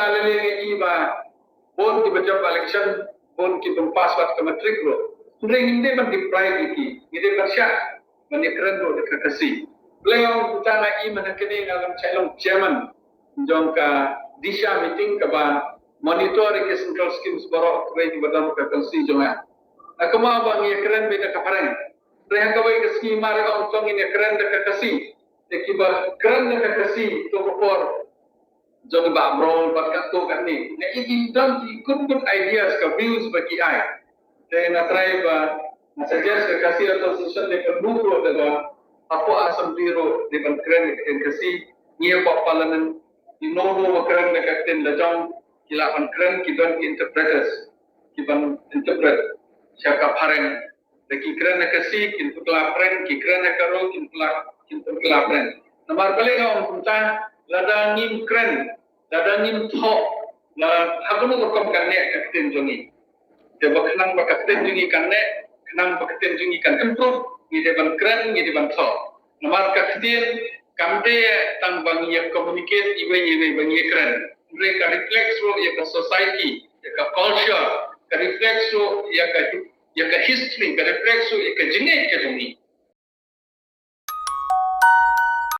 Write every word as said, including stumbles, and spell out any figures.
Lele ngi i ba bun kiba jop election, bun kiba pass wat ka matric ruh. Hynrei ngim dei ban deprive ïa ki, ngi dei ban shah ban ïakren ruh da ka Khasi. Lei ong kumta nga i mynta kane nga lam chai long chairman jong ka DISHA meeting kaba monitor ïa ki central schemes baroh kiba don ka constituency jong nga. Nga kynmaw ba ngi ïakren beit da ka phareng. Hynrei ha kawei ka sngi mar ong to ngin ïakren da ka Khasi. Te kiba kren da ka Khasi to ka por jong i Bah Amrol bad katto katne. Nga i ki don ki kut kut ideas ka views ba ki ai. Te nga try ba nga suggest ka Khasi Authors Association ne ka move ruh da ba hapoh Assembly ruh ne ban kren ka ktien Khasi, ngi hapoh Parliament, ki no no ba kren da ka ktien la jong, ki lah ban kren, ki don ki interpreters ki ban interpret sha ka phareng. Da ki kren ha Khasi kin pynkylla phareng, ki kren ha Garo kin pynkylla, kin pynkylla phareng. Namar balei nga ong kumta, lada ngim kren, lada ngim thoh, la ha kano ka rukom kan neh ka ktien jong ngi. Te ba khnang ba ka ktien jong ngi kan neh, khnang ba ka ktien jong ngi kan improve, ngi dei ban kren, ngi dei ban thoh. Namar ka ktien kam dei tang ba ngi ïa communicate iwei iwei ba ngi ïa kren. Hynrei ka reflect ruh ïa ka society, ïa ka culture, ka reflect ruh ïa ka hi-, ïa ka history, ka reflect ruh ïa ka jingngeit ka jong ngi.